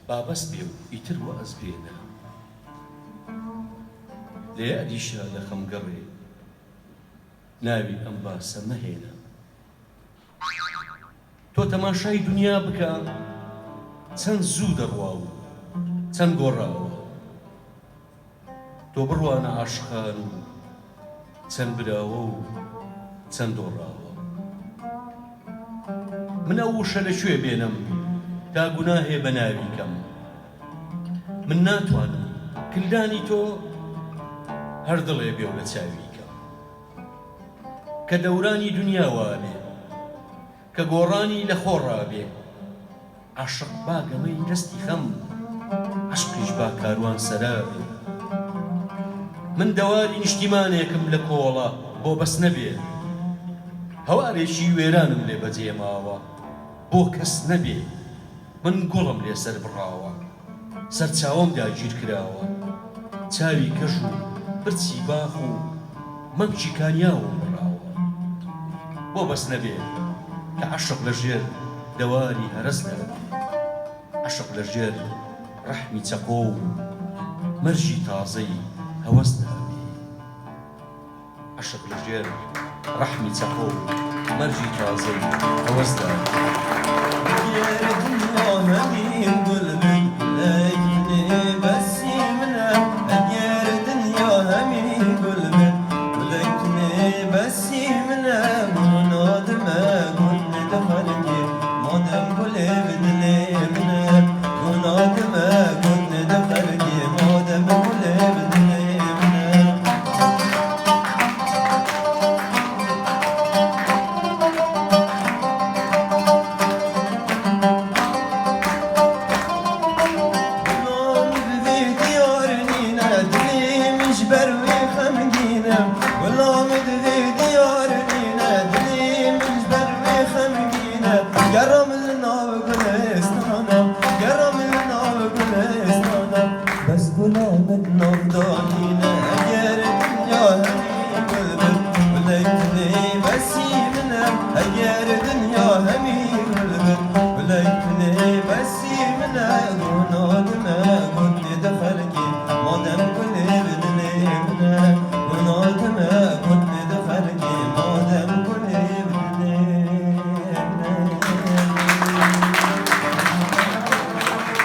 با بەس بێ و ئیتر وەئز بێنە. لە یادیشا لە خەم گەڕێ ناوی ئەم باسە مەهێنە. تۆ تەماشای دونیا بکە چەند زوو دەڕوا و چەند گۆڕاوە. تۆ بڕوانە عاشقان و چەند براوە و چەند دۆڕاوە. من ئەو وشە لە کوێ بێنم تا گوناهێ بە ناوی کەم. من ناتوانم کلدانی تۆ هەر دڵێ بێ و لە چاوی کەم. کە دەورانی دونیا وابێ. کە گۆڕانی لە خۆڕا بێ. عاشق با گەمەی دەستی خەم، عەشقیش با کاروان سەرا بێ. من دەواری نیشتیمانێکم لە کۆڵە بۆ بەس نەبێ. هەوارێکی وێرانم لێ بەجێ ماوە بۆ کەس نەبێ. من گوڵم لێ سەر بڕاوە، سەرچاوەم داگیر کراوە. چاوی کەژ و پرچی باخ و مەمکی کانیاوم بڕاوە. بۆ بەس نەبێ کە عەشق لە ژێر دەواری هەرەسدا بێ. عەشق لە ژێر ڕەحمی چەقۆ و مەرگی تازەی هەوەسدا بێ. عەشق لە ژێر ڕەحمی چەقۆ و مەرگی تازەی هەوەسدا بێ.